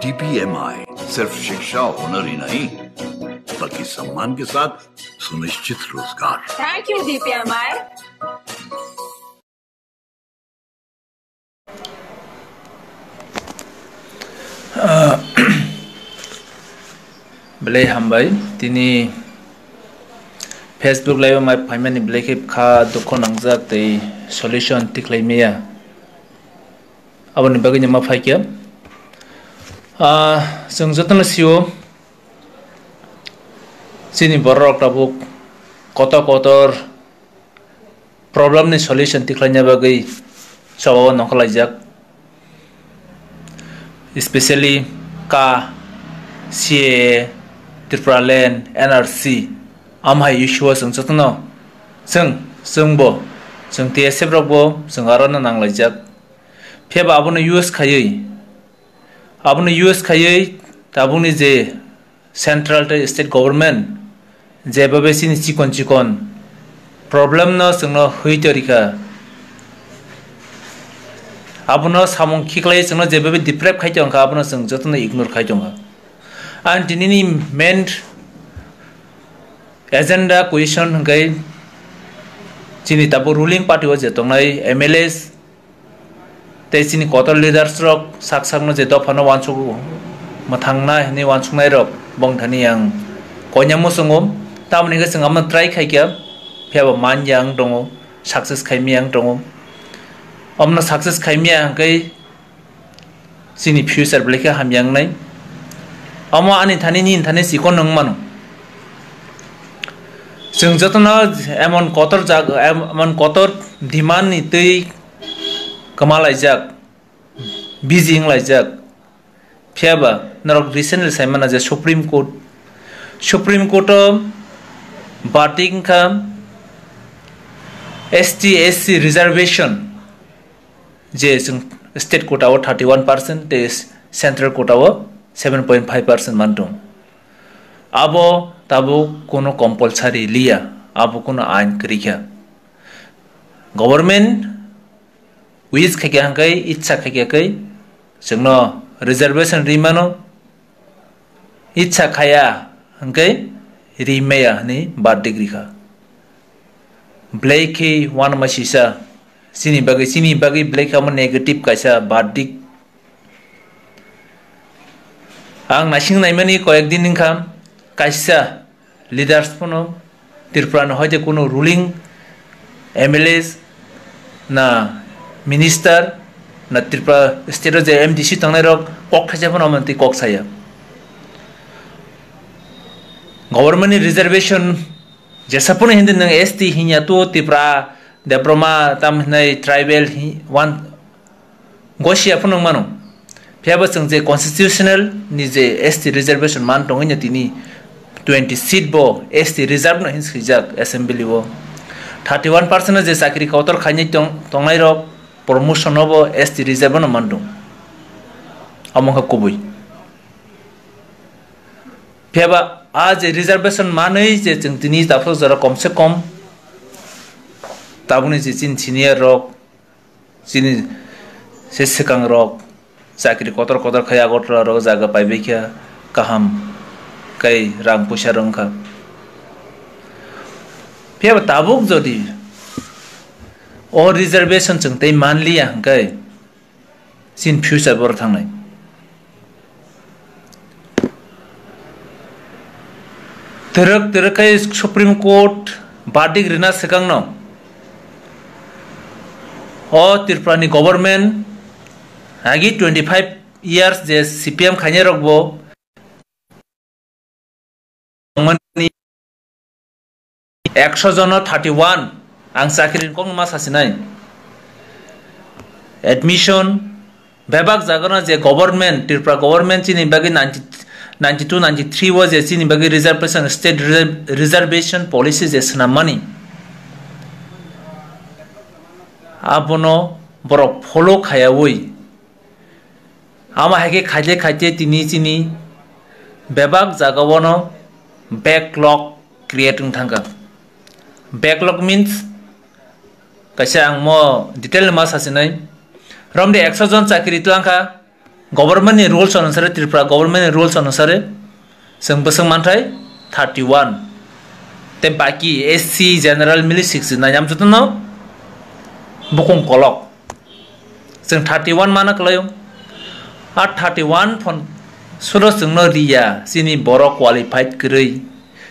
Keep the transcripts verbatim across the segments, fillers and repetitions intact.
डीपीएमआई सिर्फ शिक्षा होनर ही नहीं, बल्कि सम्मान के साथ सुनिश्चित रोजगार। Thank you, DPMI. Ah, belai hambai. Tini Facebook live o mai phaimani belai khe kha dukho nangjak tei solution tikhlai maya. Aboni bagwi no ma phaikha. Ah, chwng jotono sio, chini bororok tabuk kotor kotor problem ni solution tikhlaina bagwi chobao nongkhorlaijak, especially ka C A A, Tripura Land, N R C, amhai issue o chwng jotono, chwng, chwngbo, chwng T S F rokbo chwng aro no nanglaijak. Phiya ba abono use khaiwi, abono use khaiwi tabukni je central tei state government jeba bai chini chikon chikon problem no chwngno hwi torikha, abono samung khiklai chwngno jeba bai deprive khai tongkha, abono chwng jotono ignore khai tongkha. Ang tinini main agenda question hwnkhe chini tabuk ruling party o je tongnai M L As, tei chini kotor leaders rok sak sakno je dophano uansuk mwthangna hinwi uansuknai rok bongthani ang koina muchungo. Tamoni hwnkhe chwng abono try khaikha, phiya bo manya wng tongo, success khaimaya wng tongo. Omono success khaimaya hwnkhe chini future belai khe hamya wngnai. Omo ani thani nini thani chikon wng mano. Chwng jotono emon kotor jag-, em-, emon kotor demand ni twi kwma laijak, busy wng laijak. Phiya ba norok recently sai mano je Supreme Court, Supreme Court o verdict wngkha S T S C reservation je chwng state quota o thirty one percent tei central quota o seven point five percent man tong. Abo tabuk kuno compulsory liya, abo kuno ain kwrwi kha. Government wish khaikha hwnkhe, itsa khaikha khe chwngno reservation ri mano, itsa khaya hwnkhe ri maya hwnwi verdict rikha. Belai khe uanama sisa chini bagwi, chini bagwi belai khe omo negative kaisa verdict. Ang naising naimani koyek din wngkha, kaisa leaders phano Tripura ni hoite kuno ruling M L As na minister na Tripura state o je M D C tongnai rok kok thaisa phano omo twi kok saya. Government ni reservation jesa phano hindi nwng S T hinya tu Tripura Debbarma tam hinai tribal hi-, one Gosia phano wng mano. Phiya bo chwng je constitutional ni je S T reservation man tongwi no tini twenty seat bo S T reserve no hin swijak assembly o. Thirty one percent no je chakri kotor khainai tong-, tongnai rok promotion no bo S T reserve no man tong. Omo kha kubui. Phiya ba a je reservation manwi je chwng tini taphro jora kom se kom tabukni je chini senior rok, chini se swkang rok chakri kotor kotor khai Agartala rok jaga paibai kha, kaham kai rang puisa rwng kha. Phiya ba tabuk jodi o reservation chwng tei manliya hwnkhe chini future boro thangnai. Twrwk twrwk khe Supreme Court verdict rina swkangno o Tripura ni government agi twenty five years je C P M khainai rok bo tongmani ekso jono thirty one ang chakri ni kokno ma sasinai. Admission bebak jagano je government, Tripura government chini bagwi ninety, ninety two, ninety three o je chini bagwi reservation, state reserve-, reservation policy je swnammani, abono borok follow khayawi. Amo hai khe khaite khaite tini chini bebak jagao no backlog create wng thangkha. Backlog means kaisa ang mo detail ma sasinai. Romde ekso jon chakri twlang kha, Government ni rules onusare, Tripura government ni rules onusare chwng bwswk manthai thirty one. Tei baki S C general mili sixty nine, amjotono bukung kolok. Chwng thirty one mana kwlaio. A thirty one phon suro chwngno riya, chini borok qualified kwrwi,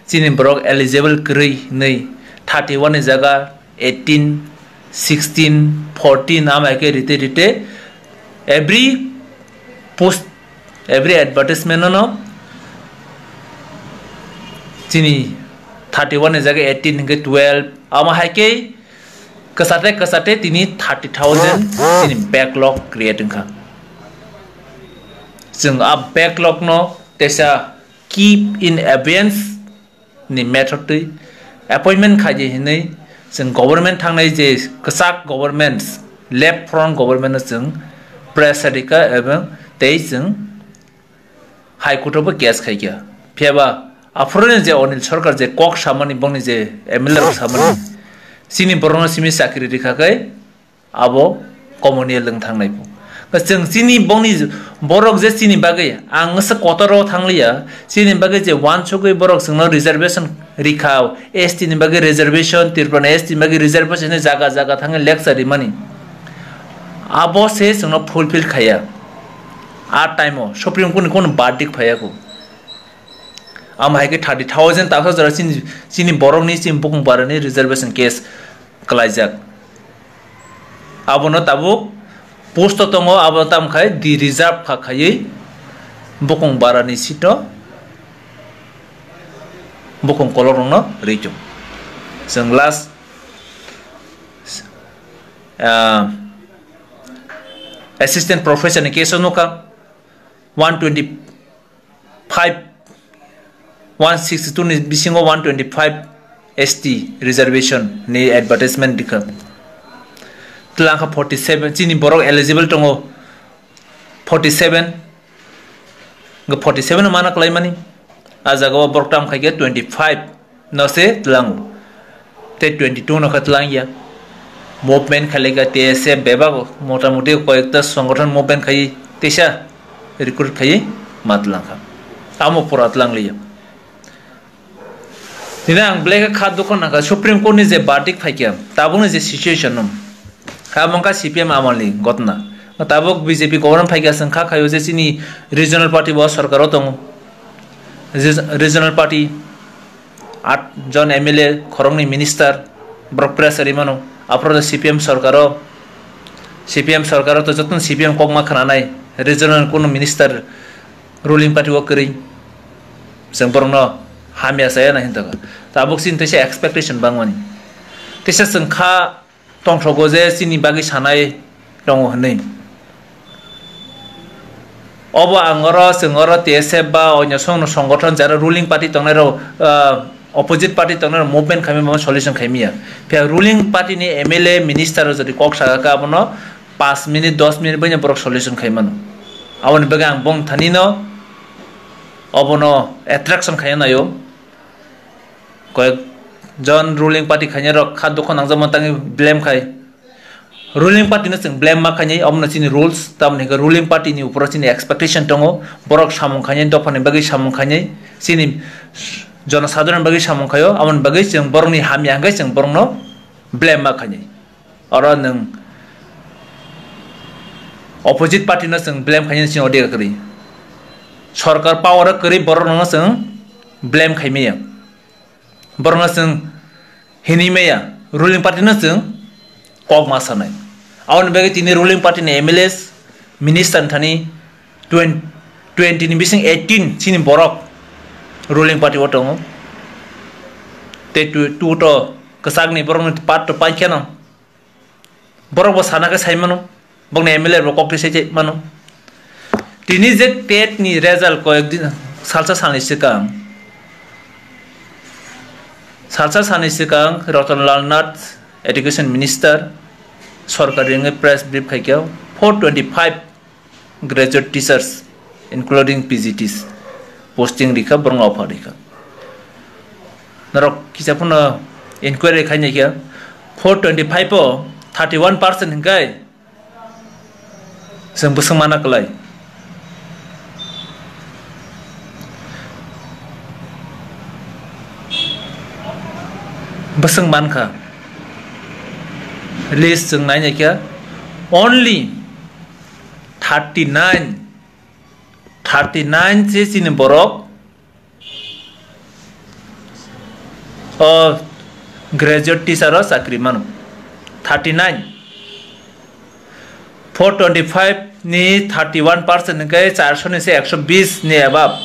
chini borok eligible kwrwi hinwi thirty one ni jaga eighteen, sixteen, fourteen ama khe rite rite every post, every advertisement no chini thirty one ni jaga eighteen hingke twelve ama hai khe kwchate kwchate tini thirty thousand chini backlog create wngkha. Chwng a backlog no teisa keep in abeyance ni method twi appointment khaidi hinwi chwng government thangnai je kwchak government, left front government no chwng pressure rikha ebong tei chwng High Court o bo case khaikha. Phiya ba aphuru ni je Anil Sarkar je kok samani bongni je M L A rok samani chini borokno simi chakri rikha khe abo komoni lwng thangnai bo. Chwng chini bongni borok je chini bagwi ang se kotor o thangliya, chini bagwi je wansugwi borok chwngno reservation rikha, S T ni bagwi reservation, Tripura ni S T ni bagwi reservation ni jaga jaga thangwi lecture rimani. Abo se chwngno fulfill khaya. A time o Supreme Court ni kono verdict phaiya ko. Am hai khe thirty thousand taksa jora chini, chini borok ni chini bukung bara ni reservation case kwlaijak. Abono tabuk post o tongo, abo tam khai di reserve kha khaiwi bukung bara ni seat o bukung kolok rok no rwi chung. Chwng last, ah, assistant professor ni case o nukha one twenty five, one sixty two ni bisingo one twenty five S T reservation ni advertisement dikha. Twlang kha forty seven, chini borok eligible tongo forty seven, forty seven mana kwlaimani. A jaga o borok tam khai khe twenty five no se tlango. Tei twenty two no khe tlang ya. Movement khailai kha T S F bebak mota moti koyekta songothon movement khai teisa recruit khai ma tlang kha. Tamo pura tlang liya. Tini ang belai khe kha dukha nangkha Supreme Court ni je verdict phaikha, tabukni je situation no. Abo wngkha C P M amolni ghotna. Tabuk B J P government phaikha, chwng kha khaio je chini regional party bo sorkar o tongo. Reg-, regional party, at jon M L A, khoroknwi minister, borok pressure rimano. Aphuru C P M sorkaro, C P M sorkaro to jotono C P M kokma khwnanai, regional kuno minister ruling party o kwrwi. Chwng borokno hamya saya na hintoka. Tabuk chini teisa expectation bangmani. Teisa chwng kha tongthrogo je chini bagwi sanai tongo hwnwi. Obo ang oro, chwng oro T S F ba onyo songno songothon jara ruling party tongnai rok, ah, opposite party tongnai rok movement khaimani bo solution khaimaya. Phiya ruling party ni M L A minister rok jodi kok saka khe abono paanch minute, dos minute bai borok solution khaimano. Aboni bagwi ang bong thani no obono attraction khaina naio. Koyek jon ruling party khainai rok kha dukho nangjakma tangwi blame khai. Ruling party no chwng blame ma khainai, omono chini rules, tamoni hwnkhe ruling party ni uporo chini expectation tongo, borok samung khainai, dophani bagwi samung khainai, chini jonosadharon bagwi samung khaio, aboni bagwi chwng borokni hamya hwnkhe chwng borokno blame ma khainai. Oro nwng opposite party no chwng blame khainai chini odega kwrwi. Sorkar power o kwrwi borok no chwng blame khaimaya. Borokno chwng hinwi maya, ruling party no chwng kok ma sanai. Aboni bagwi tini ruling party ni M L As, minister ni thani twenty, twenty ni bising eighteen chini borok ruling party o tongo. Tei tu, tu to kwchak ni borok ni part to paikhe no. Borok bo sana khe sai mano, bokni M L A rok kok twi sai mano. Tini je TET ni result koyek din, salsa salni swkang, salsa salni swkang Ratan Lal Nath, Education Minister, sorkari wngwi press brief khai kha, four twenty five graduate teachers, including P G Ts, posting rikha, borokno offer rikha. Norok kisa phano inquiry khai naikha, four twenty five o thirty one percent hwnkhe chwng bwswk mana kwlai. Bwswng mankha. List chwng nainaikha, only thirty nine, thirty nine se chini borok o graduate teacher o chakri mano. Thirty nine. Four twenty five ni thirty one percent hwnkhe charsho ni se ekshobis ni above,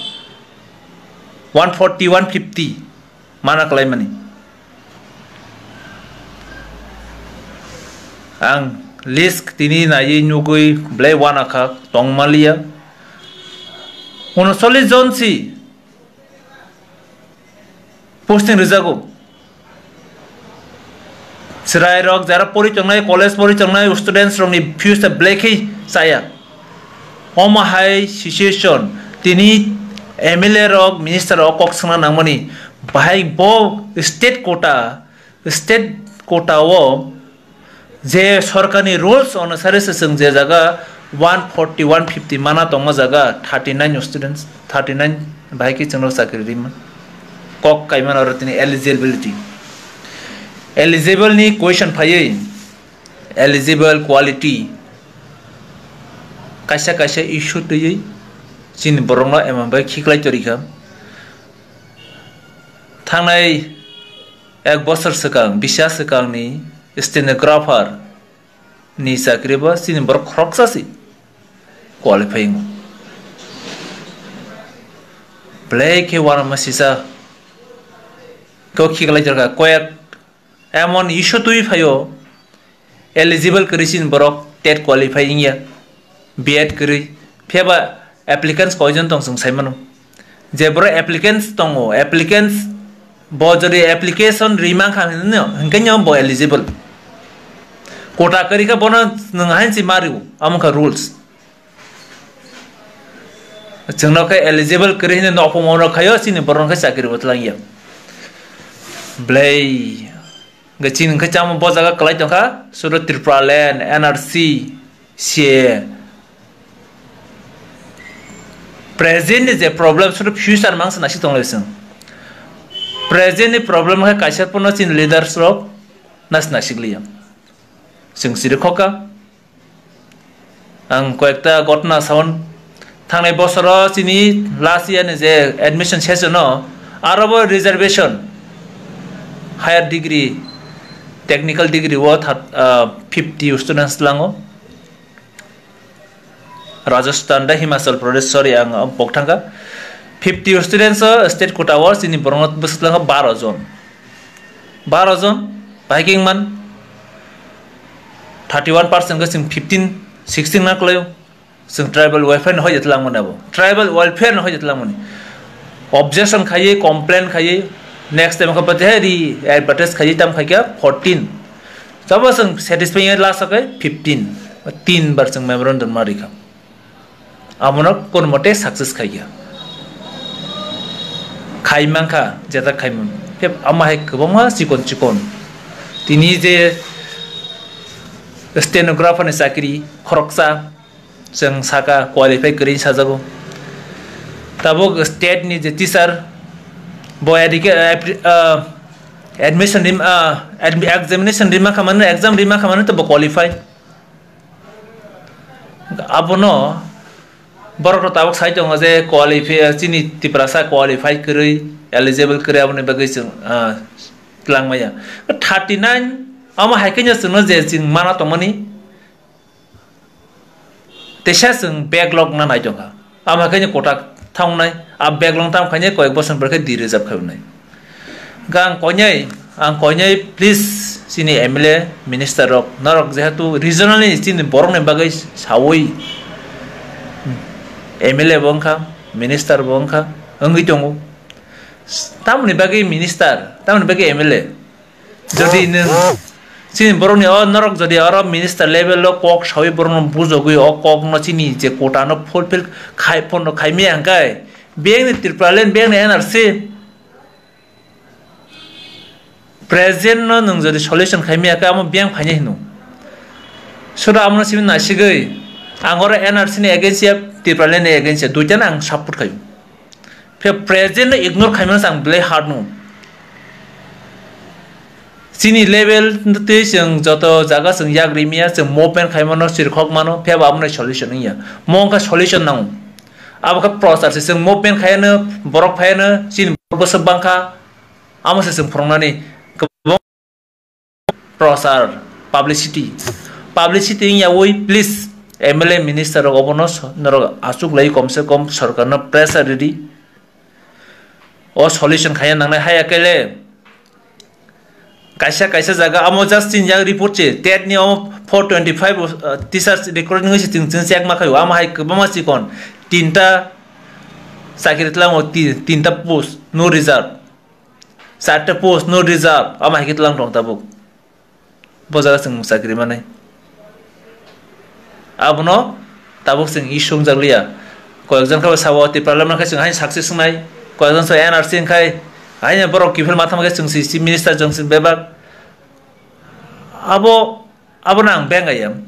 one forty, one fifty mana kwlaimani. Ang list tini naiwi nugwi belai uanakha, tongmaliya. Unosollis jon si posting rijago. Chwrairok jara pori tongnai, college pori tongnai students rokni future belai khe chaya. Omo hai situation, tini M L A rok, minister rok kok swngna nangmani, bahai bo state quota, state quota o je sorkarni rules onusare se chwng je jaga one forty, one fifty mana tongma jaga thirty nine students, thirty nine bahai khe chwngno chakri rima. Kok kaimano oro tini eligibility. Eligible ni question phaiwi, eligible quality kaisa kaisa issue twiwi chini borokno emon bai khiklai torikha. Thangnai ek bosor swkang, bisa swkangni stenographer ni chakri bo chini borok khoroksa se qualify wngo. Belai khe uanama sisa kok khiklai torkha, koyek emon issue twi phaio, eligible kwrwi chini borok tet qualify wngya, B Ed kwrwi, phiyaba applicants koijon tong chwng sai mano. Je borok applicants tongo, applicants bo jodi application rima kha hwnwi, hwnkhe no bo eligible. Quota kwrwi khe bono nwng hain si ma rw, amo kha rules. Chwngno khe eligible kwrwi hwnwi no opomon rok khaio, chini borok khe chakri bo twlangya. Belai hwnkhe chini hwnkhe chamo bo jaga kwlai tongkha, sudu Tripura land, N R C, C A A. Present ni je problem, sudu future mangsa nasi tonglai chwng. Present ni problem khe kaisa pono chini leaders rok nas nasikliya. Chwng siri khoka. Ang koyekta ghotna sawan, thangnai bosoro chini last year ni je admission session o aro bo reservation, higher degree, technical degree o that, ah, fifty students lango. Rajasthan da Himachal Pradesh, sorry, ang pok thangkha. Fifty students o state quota o chini borokno bwswk lango baro jon. Baro jon, bahai khe wngman thirty one percent khe chwng fifteen, sixteen na kwlaio. Chwng tribal welfare no hoide twlangmani abo. Tribal welfare no hoide twlangmani. Objection khaiwi, complain khaiwi, next time khe pate re-advertise khaiwi tam khaikha fourteen. Tabo chwng satisfy last khe fifteen. Tin bar chwng memorandum ma rikha. Abono kono mote success khaikha. Khai mankha, jeta khai man. Khe ama hai kwbangma chikon chikon. Tini je stenographer ni chakri khoroksa, chwng saka qualify kwrwi sajago. Tabuk state ni je teacher, bo educa-, ah, appli-, ah, admission rim-, ah, admi-, examination rima khamani, exam rima khamani to bo qualify. Abono borok rok tabuk sai tongo je qualify, chini Tiprasa qualify kwrwi, eligible kwrwi, aboni bagwi chwng, ah, twlangmaya. Thirty nine, omo hai khe chwngno je chwng mana tongmani, teisa chwng backlog na nai tongkha. Amo hai khe quota thangnai, a backlog tam khainai koyek bosor pore khe di reserve khai wngnai. Hwnkhe ang koinai, ang koinai please chini M L A minister rok, norok jehetu regional ni chini borok ni bagwi sawi M L A bo wngkha, minister bo wngkha, wngwi tongo. Tamoni bagwi minister, tamoni bagwi M L A. Jodi nwng chini borokni o norok jodi oro minister level o kok sawi borokno bujogwi o kokno chini je quota no fulfill khai, pono khai maya hwnkhe biyang ni Tipraland, biyang ni N R C present no nwng jodi solution khai maya khe amo biyang phainai hino. Suda amono simi naisigwi ang oro N R C ni against ya, Tipraland ni against ya, duitano ang support khaio. Phiya present no ignore khaimano se ang belai hard no. Chini level twi chwng joto jaga chwng yak rimya, chwng movement khai mano, chirikhok mano, phiya bo abono solution wngya. Mo wngkha solution nango. Abo khe prochar se, chwng movement khaiya no, borok phaiya no, chini borok bwswk bangkha, amo se chwng phwrwngnani. Kwbang prochar, publicity. Publicity wngya ui, please, M L A minister rok obono so-, norok achuk lai, komse kom sorkar no pressure ridi. O solution khaiya nangnai, haya kele kaisa kaisa jaga amo just tin jak report che, tet ni omo four twenty five, uh, teachers recruitment se chwng chwng check ma khaio, amo hai kwbangma chikon, tinta chakiri tlango, ti-, tinta post, no result, charta post, no result, amo hai khe tlang tong tabuk. Bo jaga chwng chakri manai. Abono tabuk chwng issue wngjak liya. Koyekjon khe bo sabo Tipraland khe chwng haino success wngnai. Koyekjon sabo N R C wngkhai haino borok kiphil ma thangma khe chwng si chief minister chwng si bebak. Abo, abono ang beng ayam.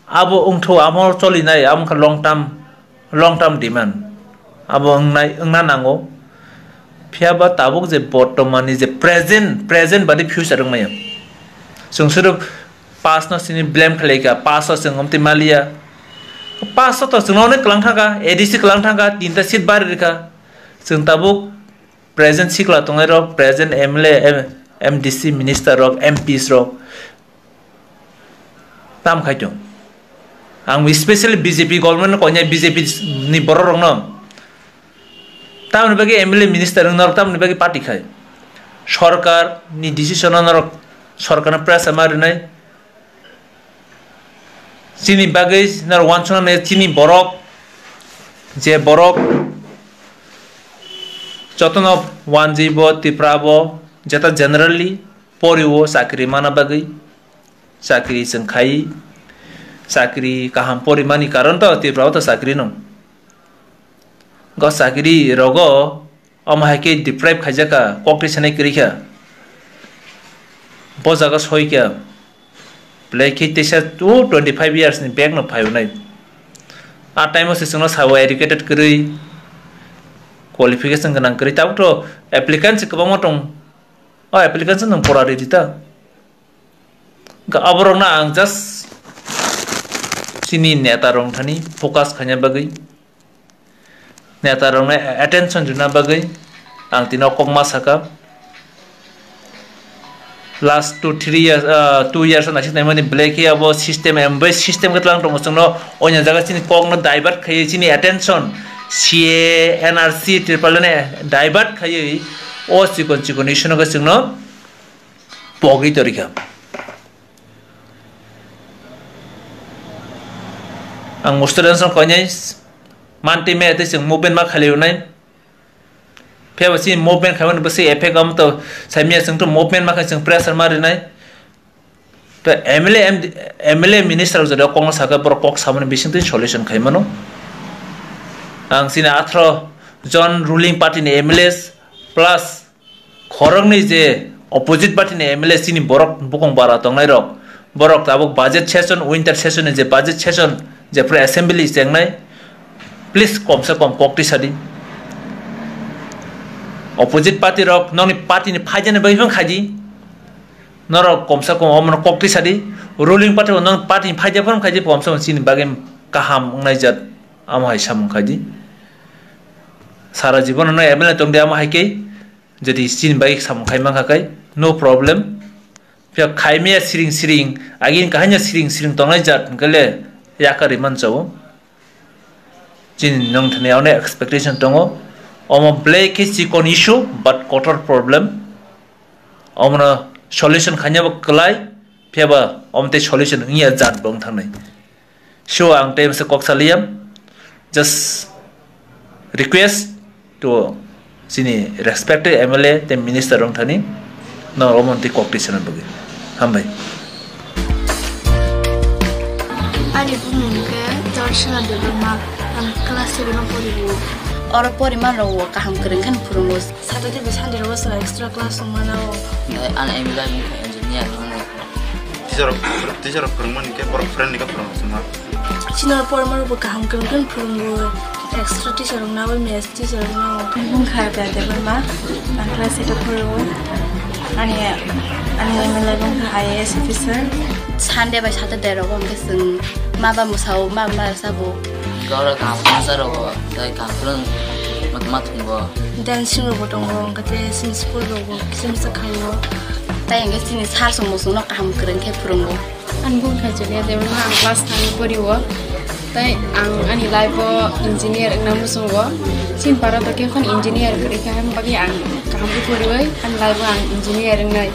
Abo wngthu amo cholinai, amo wngkha long term, long term demand. Abo wngnai, wngna nango. Phiya ba tabuk je bortomani je present, present badi future wngmaya. Chwng suru past no sini blame khlaika, past o chwng omtwi maliya. Past o to chwngno onek kwlang thangkha, A D C kwlang thangkha, tinta seat bari rikha. Chwng tabuk present sikla tongnai rok, present M L A, M-, M D C minister rok, M Ps rok. Tam khai tong. Ang specially B J P government no koinai B J P ni borok rok no. Tamoni bagwi M L A minister wng norok tamoni bagwi party khai. Sorkar ni decision no norok sorkar no pressure ma rinai. Chini bagwi norok wansukna nai chini borok je borok jotono wanjwi bo Tripura bo jeta generally pori o chakri mana bagwi. Chakri chwng khai, chakri kaham porimani karon to Tripura o to chakri no. Go chakri rogo omo hai khe deprive khaijaka, kok twi sanai kwrwi kha. Bo jaga soi kha. Belai khe teisa o twenty five years ni back no phai nai. A time o se chwngno sabo educated kwrwi, qualification gwnang kwrwi, tabuk to applicant se kwbangma tong. O applicant se nwng pora ridi ta. Ga aborokno ang just chini neta rok thani focus khaina bagwi, neta rokno attention rwna bagwi ang tino kokma saka. Last two three years, ah, two years naisik naimani belai khe abo system, em bai system khe tlang tongo chwngno onya jaga chini kokno divert khaiwi chini attention C A A, N R C, Tripura ni divert khaiwi o chikon chikon issue no khe chwngno pogwi torikha. Ang students no koinai manti me tei chwng movement ma khalai rwnai. Phiya bo chini movement khaimani bwswi effect am to saimya chwng to movement ma khai chwng pressure ma rinai. To M L A, M D, M L A minister jora kokno saka borok kok samani bising twi solution khaimano. Ang chini atharo jon ruling party ni M L As plus khoroknwi je opposite party ni M L A chini borok bukong bara tongnai rok, borok tabuk budget session, winter session ni je budget session, je pura assembly chengnai, please komsa kom kok twi sadi. Opposite party rok nokni party ni phaijani bagwi phano khaidi. Norok komsa kom omono kok twi sadi. Ruling party rok nokni party ni phaija phano khaidi, komsa kom chini bagwi kaham wngnai jat, amo hai samung khaidi. Sara jibon no M L A tongdi amo hai khe. Jodi chini bai samung khai mankha khai, no problem. Phiya khaimaya siring siring, agini kahaino siring siring tongnai jat hwnkhe le yakarwi manchao. Chini nwng thani onek expectation tongo. Omo belai khe chikon issue, but kotor problem. Omono solution khainabo kwlai, phiya ba omo tei solution wngya jat bo wng thangnai. So ang tei masa kok saliyam, just request to chini respected M L A tei minister rok thani no omo tei kok twi sana bagwi. Hambai. Ani bumung khe Darshana Debbarma, ang class seven o poribo. Oro poriman rok kaham kwrwng khe phurungo. Saturday bai Sunday rogo chwla extra class wngmano. Ang M L A wngkha engineer wngwi. Teacher rok, teacher rok phwrwngmani khe borok friend ni khe phwrwngma. Chini oro porma rok bo kaham kwrwng kwrwng phwrwngo. Extra teacher rok nabo maths teacher rok no. Wngkha Debbarma, ang class eight o phwrwngo. Ani Ani aim in life wngkha I A S officer. Sunday bai Saturday rogo hwnkhe chwng ma ba mwsao, ma ba sabo. Goro kaham khwnajak rogo, tei kaham khwlwng matma thwngo. Dancing rogo tongo, hwnkhe tei chini school rogo kisa misa khaio. Tei hwnkhe chini sir song mwswngno kaham kwrwng khe phwrwngo. Ani bukhuk hai chwlya, jemon ang class nine pori o, tei ang ani life o engineer wngna muchungo. Chini para to khe phano engineer kwrwi kha, hwnba bagwi ang kaham khe poriwi ani life o ang engineer wngnai.